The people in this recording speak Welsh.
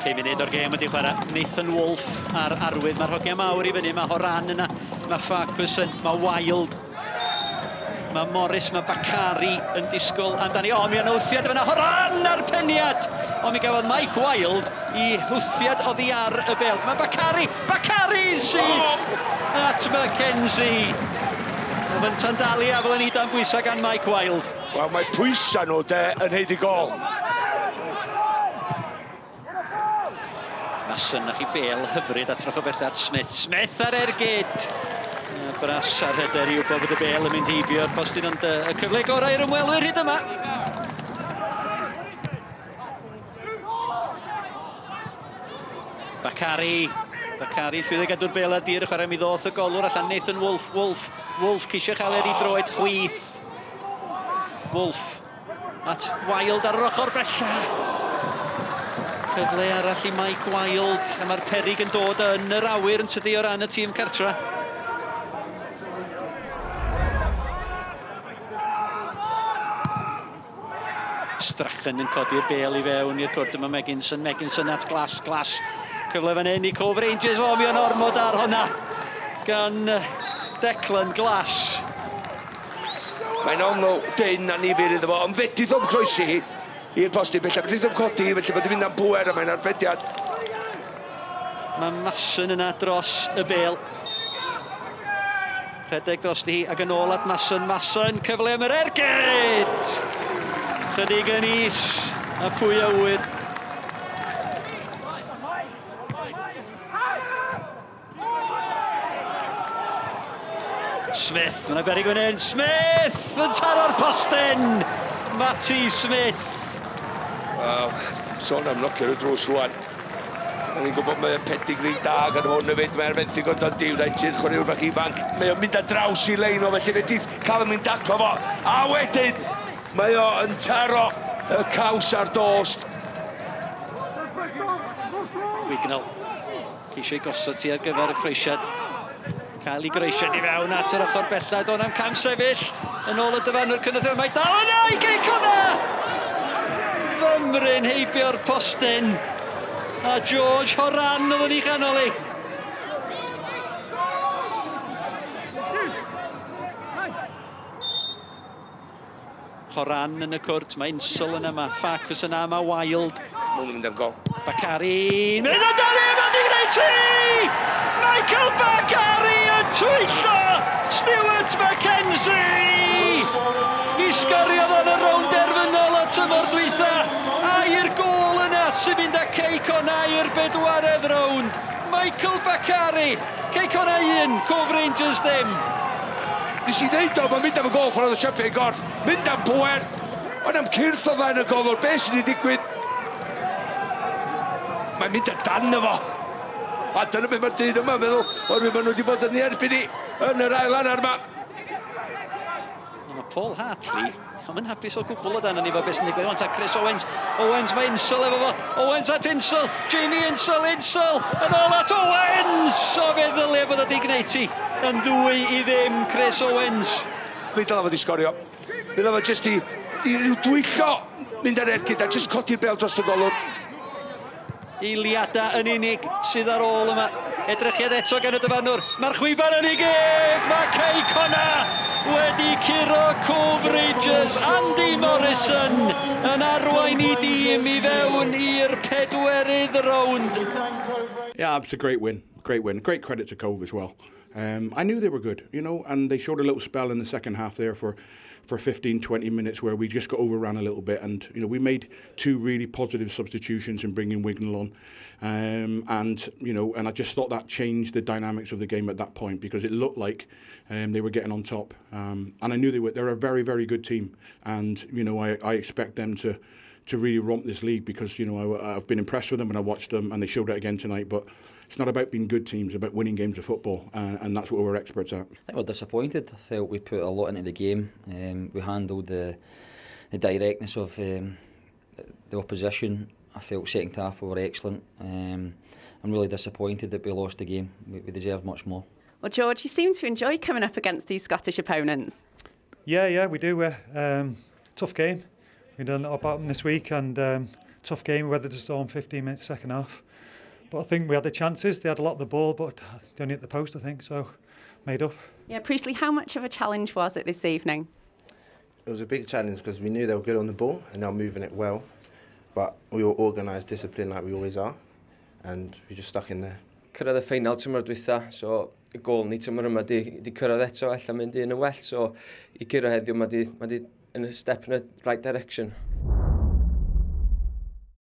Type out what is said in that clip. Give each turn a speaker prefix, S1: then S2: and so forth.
S1: 5 munud o'r gêm wedi chwarae. Nathan Wolf ar arwydd. Mae'r hogiau mawr i fyny. Mae Horan yna. Mae Farquharson. Mae Wild. Mae Morris, mae Bakari yn disgwyl amdani. O, mi o'n wthiad yna. Horan ar peniad! O, mi gafodd Mike Wild i wthiad oddi ar y bel. Mae Bakari! Bakari syth at Mackenzie! Mae Fynta'n dal i afel yn dan bwysau gan Mike Wild.
S2: Wel, mae pwysau nhw de yn haeddu gol.
S1: Mason, na chi bel hyfryd a troch o bell at Smith. Smith ar ergyd! Bras ar hyder i wybod bod y bel yn mynd heibio'r postyn, ond y cyfle gorau i'r ymwelwyr hyd yma. Bakari. Bakari llwyddo gadw'r bel ar dir y chwarae mi ddoth y golwr allan Nathan Wolf. Wolf. Wolf ceisio chael er i droed chwith. Wolf at Wild ar yr ochr bella. Cyfle arall i Mike Wild, a mae'r perig yn dod yn yr awyr yn tydi o ran y tîm cartra. Strachan yn codi'r bel i fewn i'r cwrt yma Megginson, Megginson at Glass, Glass. Cyfle fan hyn i Cove Rangers, o mi o'n ormod ar hwnna gan Declan Glass.
S2: Mae'n ongl dyn a nifyr iddo fo, ond fedrith o'm croesi hi i'r postyn bellaf. Fedrith o'm codi hi, felly bod hi'n mynd am bwer a mae'n arbediad.
S1: Mae Mason yna dros y bel. Rhedeg dros hi ac yn ôl at Mason. Mason, cyfle am yr ergyd! Chydig yn is, a pwy a ŵyr. Smith, mae'n berig fan hyn. Smith yn taro'r postyn! Matty Smith.
S2: Wel, sôn am nocio'r y drws rwan. O'n i'n gwybod mae o'n pedigree da gan hwn hefyd, mae'r fenthyg o Dundee United, chwaraewr bach ifanc. Mae o'n mynd ar draws i lein o, felly fe di cael yn mynd daclo fo. A wedyn, mae o yn taro y caws ar dost.
S1: Wignall. Ceisio ei gosod ti ar gyfer y croesiad. Cael ei groesiad i fewn at yr ochr bella. Do'n am cam sefyll yn ôl y dyfarnwr cynorthwyol. Mae dal yna i Gei Connah! Fymryn heibio'r postyn. A George Horan oedd yn ei chanol i. Horan yn y cwrt, mae Insel yna, mae Farkas yna, mae Wild.
S2: Mae'n mynd am gol.
S1: Bakari, mynd amdani, mae di gwneud tri! Michael Bakari yn twyllo Stuart McKenzie! Mi sgoriodd o'n y rownd derfynol o tymor dwytha, a i'r gôl yna sy'n mynd â Cei Connah i'r bedwaredd rownd. Michael Bakari, Cei Connah 1, Cove Rangers ddim.
S2: Nes i ddeud o, mae'n mynd am y gol ffordd o siapio ei gorff, mynd am pwer, ond am cyrff o flaen y golwr, beth sydd wedi digwydd? Mae'n mynd o dan fo. A dyna beth mae'r dyn yma'n meddwl, oherwydd maen nhw wedi bod yn ei erbyn i yn yr ail hanner yma.
S1: Mae Paul Hartley Ond yn hapus o gwbl o dan ni fo beth sy'n digwydd. Ond ta Chris Owens. Owens, mae Insel efo fo. Owens at Insel. Jamie Insel, Insel. Yn ôl at Owens! O fe ddylia bod wedi gwneud ti. Yn 2-0, Chris Owens.
S2: Mi ddyla fod i sgorio. Mi ddyla fod jyst i, i ryw dwyllo mynd ar ergyd a jyst codi'r bel dros y golwr.
S1: Eiliadau yn unig sydd ar ôl yma. Edrychiad eto gan y dyfarnwr. Mae'r chwiban yn ei geg! Mae Cei Connah wedi curo Cove Rangers. Andy Morrison yn arwain i dîm i fewn i'r pedwerydd rownd.
S3: Yeah, it's a great win. Great win. Great credit to Cove as well. I knew they were good, you know, and they showed a little spell in the second half there for 15, 20 minutes where we just got overran a little bit, and you know, we made two really positive substitutions in bringing Wignall on, and you know, and I just thought that changed the dynamics of the game at that point, because it looked like they were getting on top, and I knew they were. They're a very, very good team, and you know, I expect them to really romp this league, because you know, I've been impressed with them when I watched them, and they showed it again tonight. But it's not about being good teams, it's about winning games of football, and that's what we're experts at.
S4: I think we're disappointed. I felt we put a lot into the game. We handled the directness of the opposition. I felt second half we were excellent. I'm really disappointed that we lost the game. We deserved much more.
S5: Well, George, you seem to enjoy coming up against these Scottish opponents.
S6: Yeah, we do. Tough game. We've done a lot about them this week, and Tough game, weathered the storm 15 minutes second half. But I think we had the chances. They had a lot of the ball, but they only hit the post, I think, so made up.
S5: Yeah, Priestley, how much of a challenge was it this evening?
S7: It was a big challenge because we knew they were good on the ball and they were moving it well. But we were organised, disciplined like we always are, and we just stuck in there.
S8: Cyrraedd y ffeinal tymor dwytha, so y gôl ni tymor yma di, di cyrraedd eto, ella mynd un yn well, so i cyrraedd heddiw mae di, ma di yn y step in the right direction.